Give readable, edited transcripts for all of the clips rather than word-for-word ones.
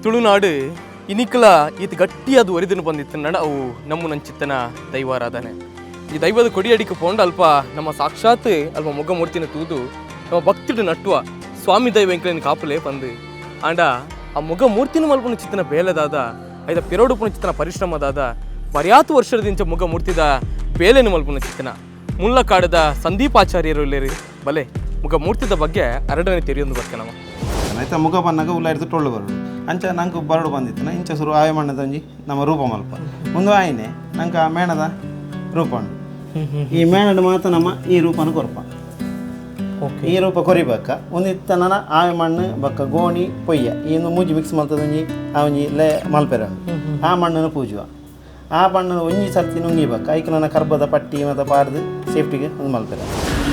Tulunadu ಇನಿಕಲ ಈತ ಗಟ್ಟಿಯಾದ ಒರಿದನು ಬಂದಿತ್ತು ಅವು ನಮ್ಮ ನಂಚಿತ್ತನ ದೈವಾರಾಧನೆ. ಈ ದೈವದ ಕೊಡಿಯಡಿக்கு ಪೋಂಡ ಅಲ್ಪ ನಮ್ಮ ಸಾಕ್ಷಾತ್ ಅಲ್ಪ ಮುಗಮೂರ್ತಿನ ತೂದು ನಮ್ಮ ಭಕ್ತಿಡು ನಟ್ಟುವ ಸ್ವಾಮಿ ದೈವ ಎಂಕಲಿನ ಕಾಪುಲೆ ಬಂದು ಆಂಡ ಆ ಮುಗ ಮೂರ್ತಿನ ಮಲ್ಪುನ ಚಿತ್ತನ ಬೇಲೆದಾದ ಐದ ಪಿರೋಡುಪುನ ಚಿತ್ತನ ಪರಿಶ್ರಮದಾದ ಬರ್ಯಾತು ವರ್ಷದಿಂದ ಮುಗ ಮೂರ್ತಿದ ಬೇಲೆನು ಮಲ್ಪುನ ಚಿತ್ತನ ಮುಲ್ಲಕಾಡದ ಸಂದೀಪಾಚಾರ್ಯರು ಇಲ್ಲೇರಿ ಬಲೆ ಮುಗ ಮೂರ್ತಿದ ಬಗ್ಗೆ ಅರಡನೆ ತೆರೆಯೊಂದು ಬರ್ಕೆ ನಮ್ಮ ಆಯ್ತಾ ಮುಗ ಬನ್ನಾಗ ಉಲ್ಲ ಹಿಡ್ದು ಟೊಳ್ಳು ಬರಡು ಅಂಚ ನಂಗೆ ಬರಡು ಬಂದಿತ್ತು ಇಂಚ ಸುರು ಆಯ ಮಣ್ಣದಂಜಿ ನಮ್ಮ ರೂಪ ಮಲ್ಪ ಒಂದು ಆಯ್ನೆ ನಂಗೆ ಆ ಮೇಣದ ರೂಪ ಉಂಡು. ಈ ಮೇಣದ ಮಾತ್ರ ನಮ್ಮ ಈ ರೂಪನ ಕೊರ್ಪ. ಈ ರೂಪ ಕೊರಿಬಕ್ಕ ಒಂದಿತ್ತ ನನ ಆಯ ಮಣ್ಣು ಬಕ್ಕ ಗೋಣಿ ಪೊಯ್ಯ ಈ ಒಂದು ಮೂಜಿ ಮಿಕ್ಸ್ ಮಲ್ತದೊಂಜಿ ಆ ಒಂಜಿ ಲೆ ಮಲ್ಪೆರ ಆ ಮಣ್ಣನ್ನು ಪೂಜುವ ಆ ಮಣ್ಣನ್ನು ಒಂಜಿ ಸರ್ತಿ ನುಂಗಿ ಬಕ್ಕ ಐಕ್ ನನ್ನ ಕರ್ಬದ ಪಟ್ಟಿ ಮತ್ತು ಪಾಡ್ದು ಸೇಫ್ಟಿಗೆ ಒಂದು ಮಲ್ಪೆರ.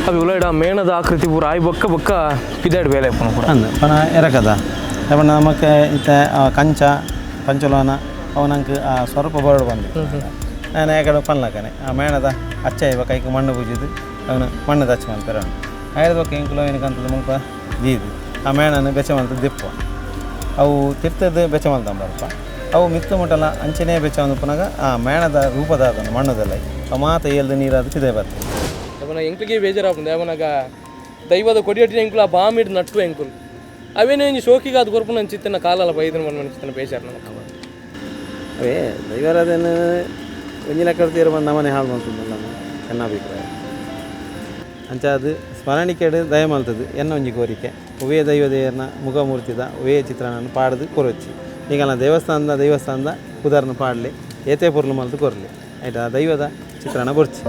ಅವು ಉಲ್ಲೈಡ ಮೇಣದ ಆಕೃತಿ ಪೂರ ಆಯ್ ಬೊಕ್ಕ ಬೊಕ್ಕ ಪಿದಾಡ್ ಬೇಲೆ ಪುನ ಪೂರ. ಅಂದು ಪನ ಎರಕದ ಪನ ನಮಕ್ ಇತ್ತೆ ಆ ಕಂಚ ಪಂಚಲೋನ ಅವು ನಂಗೆ ಆ ಸ್ವರೂಪ ಬರಡು ಬಂದು ನಾನು ಯಾಕಡೆ ಪನ್ಲಕನೆ ಆ ಮೇಣದ ಅಚ್ಚ ಇವ ಕೈಗೆ ಮಣ್ಣು ಪೂಜಿದ್ದು ಅವನು ಮಣ್ಣದ ಅಚ್ಚ ಮಲ್ಪೆರ ಆಯ್ದ ಬೊಕ್ಕ ಎಂಕುಲು ಏನಕ್ಕಂತದ ಮುಲ್ಪ ದೀದು ಆ ಮೇಣನ ಬೆಚ್ಚ ಮಲ್ತ ದಿಪ್ಪ ಅವು ತಿರ್ತದ ಬೆಚ್ಚ ಮಲ್ತ ಬರ್ಪ ಅವು ಮಿತ್ತು ಮುಟ್ಟಲ ಅಂಚನೆ ಬೆಚ್ಚ ಪುನಗ ಆ ಮೇಣದ ರೂಪದ ಅದನ್ನು ಮಣ್ಣದಲ್ಲ ಅವು ಮಾತ ಏಲ್ದು ನೀರಾದ ಪಿದೆ ಬರ್ತದೆ. ಅವನ ಎಂಕ್ಲಿಗೆ ಬೇಜಾರಾಪುಂಡು ಅವನಾಗ ದೈವದ ಕೊಡಿಯಟ್ಟಿನ ಎಂಕುಲು ಆ ಬಾಮಿಡ್ ನಟ್ಟು ಎಂಕುಲು ಅವೇನೇ ಇಂಜಿ ಶೋಕಿಗೆ ಅದು ಕೊರ್ಪುನ ಅಂಚಿತ್ತಿನ ಕಾಲಲ್ಲ ಬೈದನ ಮಣ್ಣು ಅಂಚಿತ್ತಿನ ಬೇಜಾರು ನಮಕ್. ಅವೇ ದೈವಾರಾಧನೆ ಒಂಜಿ ಲೆಕ್ಕ ತೀರ ಬಂದು ನಮನೆ ಹಾಳು ಮಲ್ತದಲ್ಲ ಎನ್ನ ಅಭಿಪ್ರಾಯ. ಅಂಚ ಅದು ಸ್ಮರಣಿಕೆಡು ದಯ ಮಲ್ತದು ಎನ್ನ ಒಂಜಿ ಕೋರಿಕೆ ಒವ್ವೇ ದೈವ ದೇವರನ ಮುಖಮೂರ್ತಿದ ಒವ್ವೇ ಚಿತ್ರಾನ್ನ ಪಾಡ್ದು ಕೊರೊಚ್ಚಿ ಈಗಲ ದೇವಸ್ಥಾನದ ದೇವಸ್ಥಾನದ ಉದಾಹರಣೆ ಪಾಡಲಿ ಏತೇ ಪೊರ್ಲು ಮಲ್ತು ಕೊರ್ಲಿ ಆಯ್ತಾ ದೈವದ ಚಿತ್ರಾನ್ನ ಬೊರ್ಚಿ.